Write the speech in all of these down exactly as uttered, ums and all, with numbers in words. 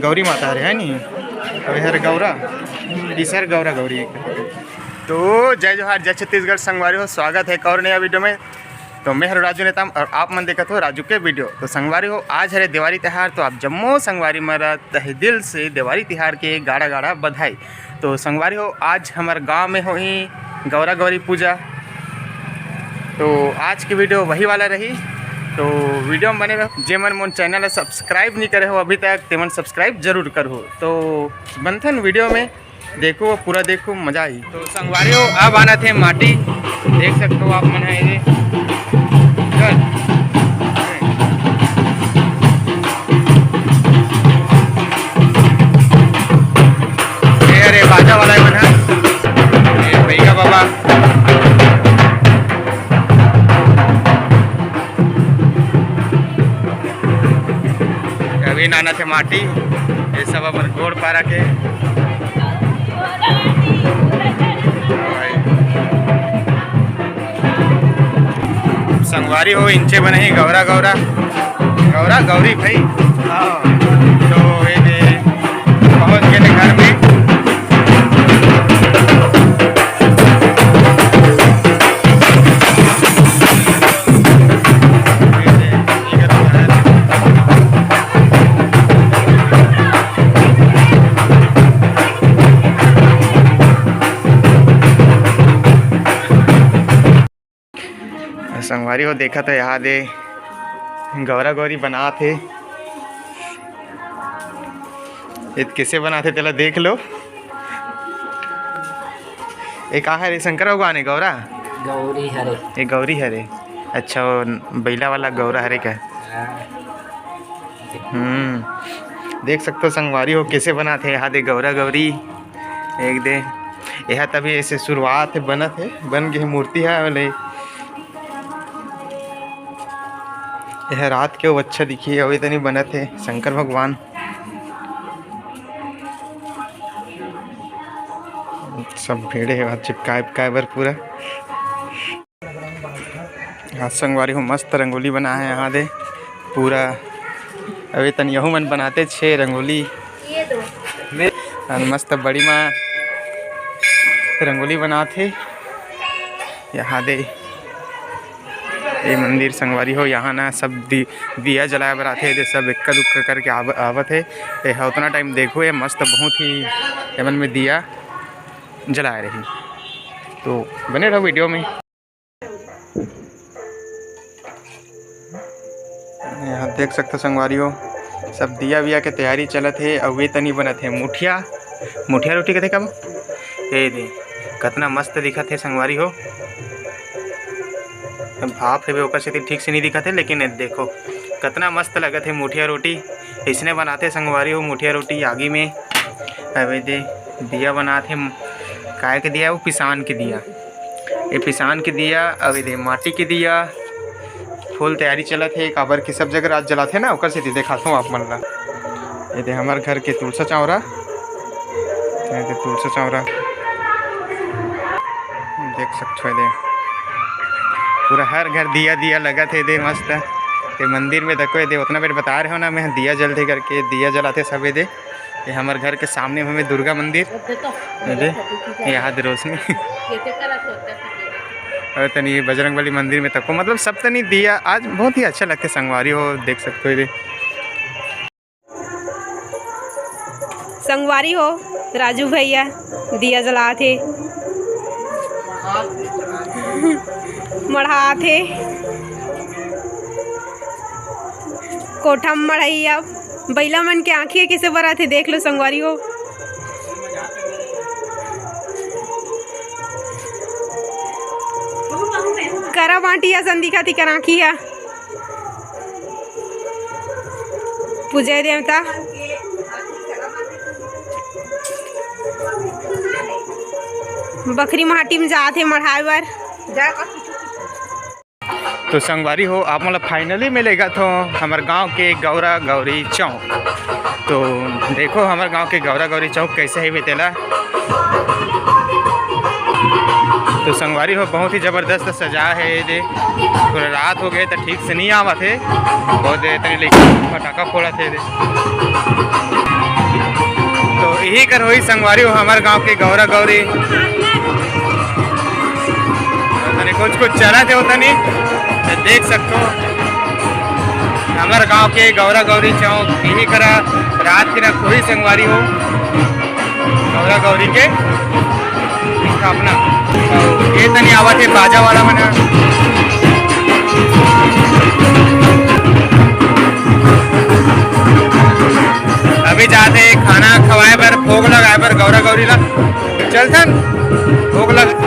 गौरी माता हरे, है नी? अउ एहर गौरा, इस हर गौरा गौरी। तो जय जोहार, जय छत्तीसगढ़ संगवारी हो, स्वागत है एक और नया वीडियो में। तो मैं हर राजू नेताम और आप मन देखत हो राजू के वीडियो। तो संगवारी हो, आज हरे देवारी तिहार, तो आप जम्मो संगवारी मन ला तहे दिल से देवारी तिहार के गाड़ा गाड़ा बधाई। तो संगवारी हो, आज हमर गांव में होही गौरा गौरी पूजा। तो आज की वीडियो वही वाला रही, तो वीडियो में बने रहो। जे मन मोर चैनल ला सब्सक्राइब नहीं करे हो अभी तक, ते मन सब्सक्राइब जरूर करहो। तो बनथन वीडियो में, देखो पूरा, देखो मजा आई। तो संगवारी हो, अब आना थे माटी, देख सकते हो आप मन है ये। चल। ये अरे बाजा वाला है मन है, ये भैया बाबा। अभी नाना थे माटी, ये सब अपन गोड़ पारा के। संगवारी हो, इंचे बने ही गौरा गौरा, गौरा गौरी भाई। हाँ। तो ये दे पहुँच गए थे घर में। संगवारी हो, देखत हो यहाँ दे गौरा गौरी बनात हे। ये कैसे बनात हे तेला देख लो। ये का हरे शंकर भगवान हे गौरा? गौरी हरे। ये गौरी हरे। अच्छा, वो बैला वाला गौरा हरे का? हाँ। हम्म, देख सकते हो संगवारी हो कैसे बनात हे यहाँ दे गौरा गौरी। एक दे, यह तभी ऐसे शुरुआत है, बनत है, बन गई मूर्ति है वाले। यह रात के वो अच्छा दिखी है, अभी तनी बनत है शंकर भगवान। सब भेड़े है वहाँ चिपकाए उपकाए बर पूरा। आज संगवारी हो मस्त रंगोली बना है यहाँ दे पूरा। अभी तन यहू मन बनाते छे रंगोली। और मस्त बड़ी माँ रंगोली बनात हे यहाँ दे। ये मंदिर संगवारी हो, यहाँ ना सब दि-, दिया जलाए बर आथे, जे सब एक्का दुक्का करके आव-, आवत हे। ये ह उतना टाइम देखो, ये मस्त बहुत ही एमन में दिया जलाए रही। तो बने रहो वीडियो में। यहाँ देख सकते हो संगवारी हो, सब दिया विया के तैयारी चलत हे। अउ ये तनी बनत हे मुठिया, मुठिया रोटी कथे कब, ये दे कतना मस्त दिखत हे संगवारी हो। भाप हे ओकर सेती ठीक से नहीं दिखत हे, लेकिन ये देखो कतना मस्त लगत हे मुठिया रोटी। इसने बनाते संगवारी हो मुठिया रोटी आगी में। अबे दे दिया बनात हे, काय के दिया, वो पिसान के दिया। ये पिसान के दिया, अउ ये दे माटी के दिया। फुल तैयारी चलत हे, काबर कि सब जगह रात जलाथे ना, ओकर सेती देखाथों आप मन ला। ये दे हमर घर के तुलसा चौरा, ये दे तुलसा चौरा देख सकथो। ये दे पूरा हर घर दिया दिया लगत हे, ये दे मस्त। ये मंदिर में देखो, ये दे उतना बेर बता रहे हो ना मैं, दिया जलथे करके, दिया जलाथे सब। ये दे ये हमर घर के सामने में दुर्गा मंदिर, ये दे, यहाँ दे रोशनी। और तनी बजरंग बली मंदिर में तको, मतलब सब तनी दिया। आज बहुत ही अच्छा लगथे संगवारी हो, देख सकते हो ये दे। संगवारी हो, राजू भैया दिया जलात हे, मढ़ात हे, कोठा म मढ़ई अब। बइला मन के आँखी ह कइसे बरत हे, देख लो संगवारी हो। करा बाँटी असन दिखत हे कर आँखी ह। पूजा देवता। बखरी माटी म जात हे मढ़ाए बर। तो संगवारी हो, आप मन ला finally में लेगत हों हमर गांव के गौरा गौरी चौक। तो देखो हमर गांव के गौरा गौरी चौक कैसे हे तेला। तो संगवारी हो, बहुत ही जबरदस्त सजा हे ये दे। थोड़ा रात हो गए तो ठीक से नहीं आवत हे, बहुत देर तनी लेके फटाका फोड़त हे ये दे। इही कर होही संगवारी हो हमर गांव के गौरा गौरी। तनी कुछ कुछ चलत हे ओ तनी, त देख सकथो हमर गांव के गौरा गौरी चौक इही करा रात के ना होही संगवारी हो गौरा गौरी के स्थापना। ये तनी आवत हे बाजा वाला मन ह। अभी जात हे खाना खवाए बर, भोग लगाए बर गौरा गौरी ला। चलथन भोग लग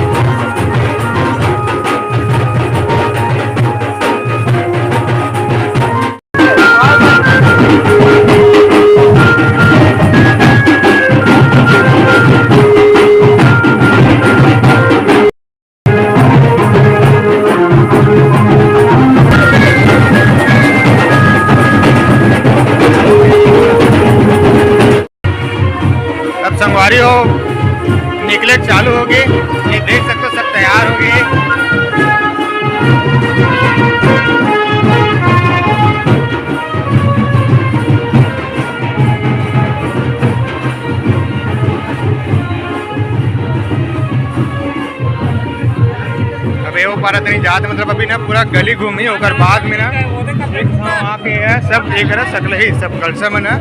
अब संगवारी हो निकले चालू होगे, ये देख सकते हो सब तैयार होगे। अब ये वो पारा तनी जात, मतलब अभी ना पूरा गली घूमी, ओकर बाद में ना वहाँ के है सब देख रहा सकलही, सब कलसा मन है।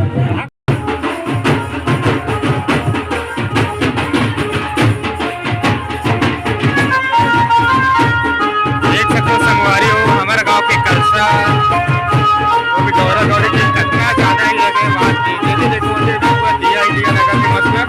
देख सकते हो संगवारी हो, हमारे गांव के कलसा, वो भी गौरा गौरी के कितना ज्यादा ही लगे बात की। ये भी देखो, मुझे पूरा दिया ही दिया लगा के मस्त है।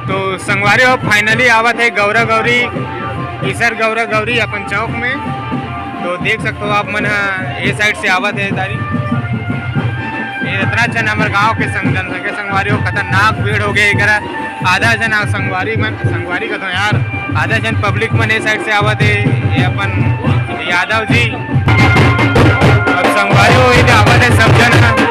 तो संगवारी हो, finally आवत हे गौरा गौरी, ईसर गौरा गौरी अपन चौक में। तो देख सकते हो आप मन ह, ए side से आवत हे तारी। ये इतना झन हमर गांव के संग, जनसंख्या संगवारी हो, खतरनाक भीड़ हो गए एकरा। आधा झन आ संगवारी मन, संगवारी कथों यार, आधा झन public मन ए side से आवत हे। ये अपन यादव जी, अब संगवारी हो, ये आवत हे सब झन।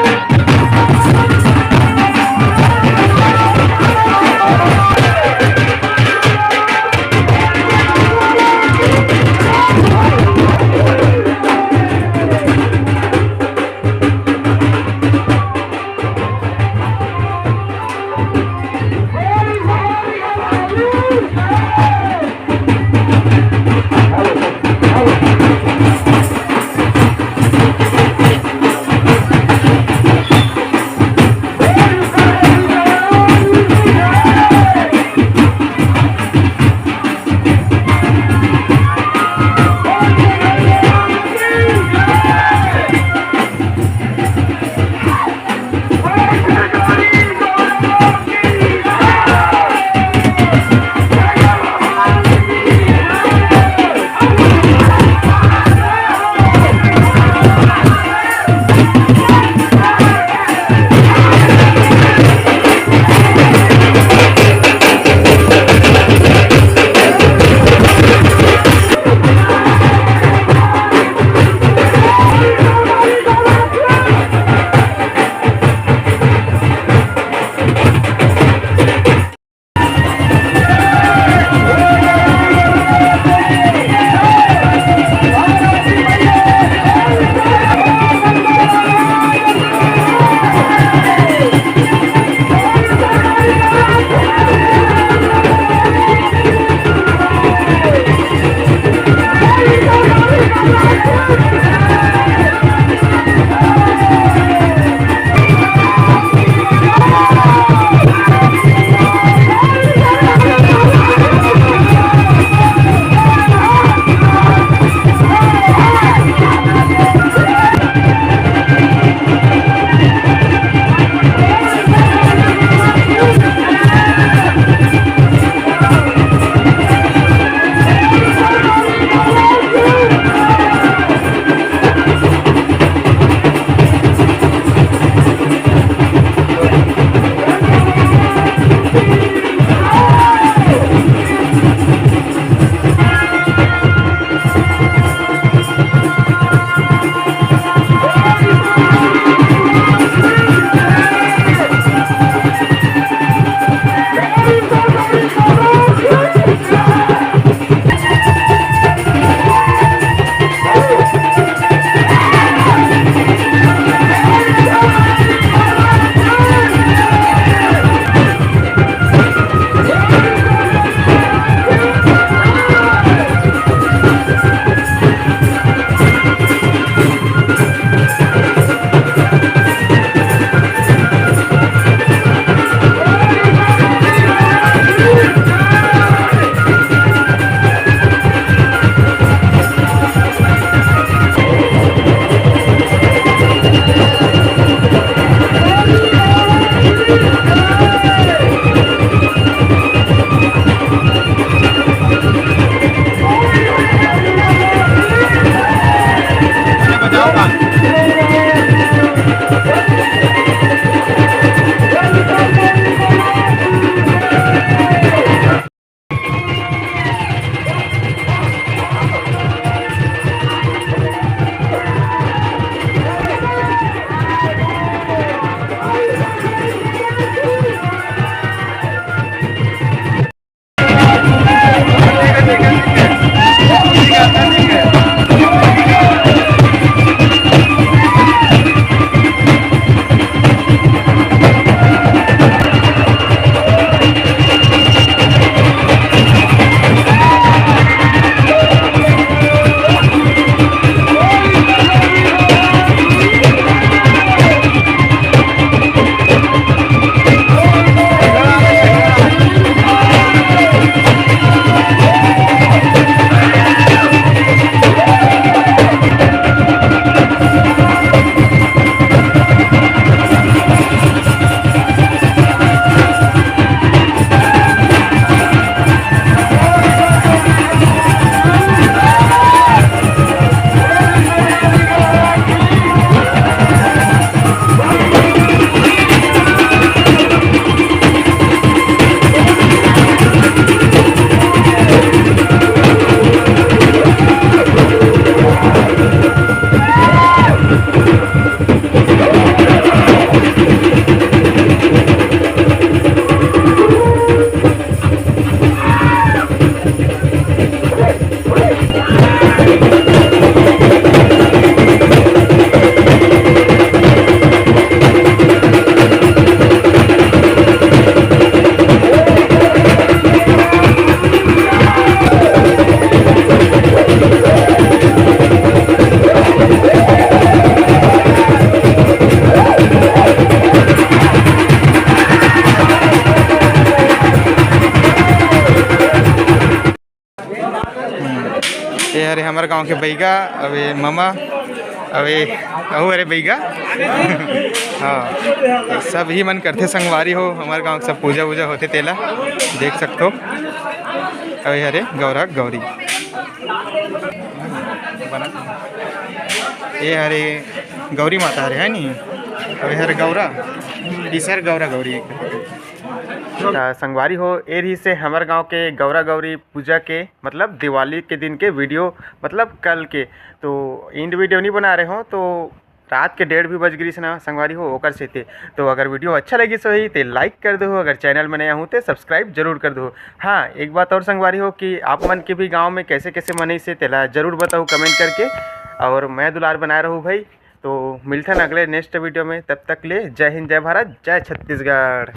ये हरे हमर गांव के बैगा, अबे ममा, अबे अहू हरे बैगा। हाँ, सब ही मन करथे संगवारी हो, हमर गांव के सब पूजा वूजा होथे तेला देख सकथो। अबे हरे गौरा गौरी, ये हरे गौरी माता हरे है नी, अबे हरे गौरा, ईसर गौरा गौरी। त संगवारी हो, ए रहिसे हमर गांव के गौरा गौरी पूजा के, मतलब दिवाली के दिन के वीडियो, मतलब कल के। तो एंड वीडियो नहीं बना रहे हो, तो रात के डेढ़ भी बज गिरिस ना संगवारी हो, ओकर सेती। तो अगर वीडियो अच्छा लगिस होही ते लाइक कर दो, अगर चैनल में नया हूँ ते सब्सक्राइब जरूर कर दो। हाँ, एक बात और संगवारी हो कि आप मन के भी गाँव में कैसे कैसे मनई से तेला जरूर बताओ कमेंट करके, और मैं दुलार बनाए रहूँ भाई। तो मिलथन अगले नेक्स्ट वीडियो में, तब तक ले जय हिंद, जय भारत, जय छत्तीसगढ़।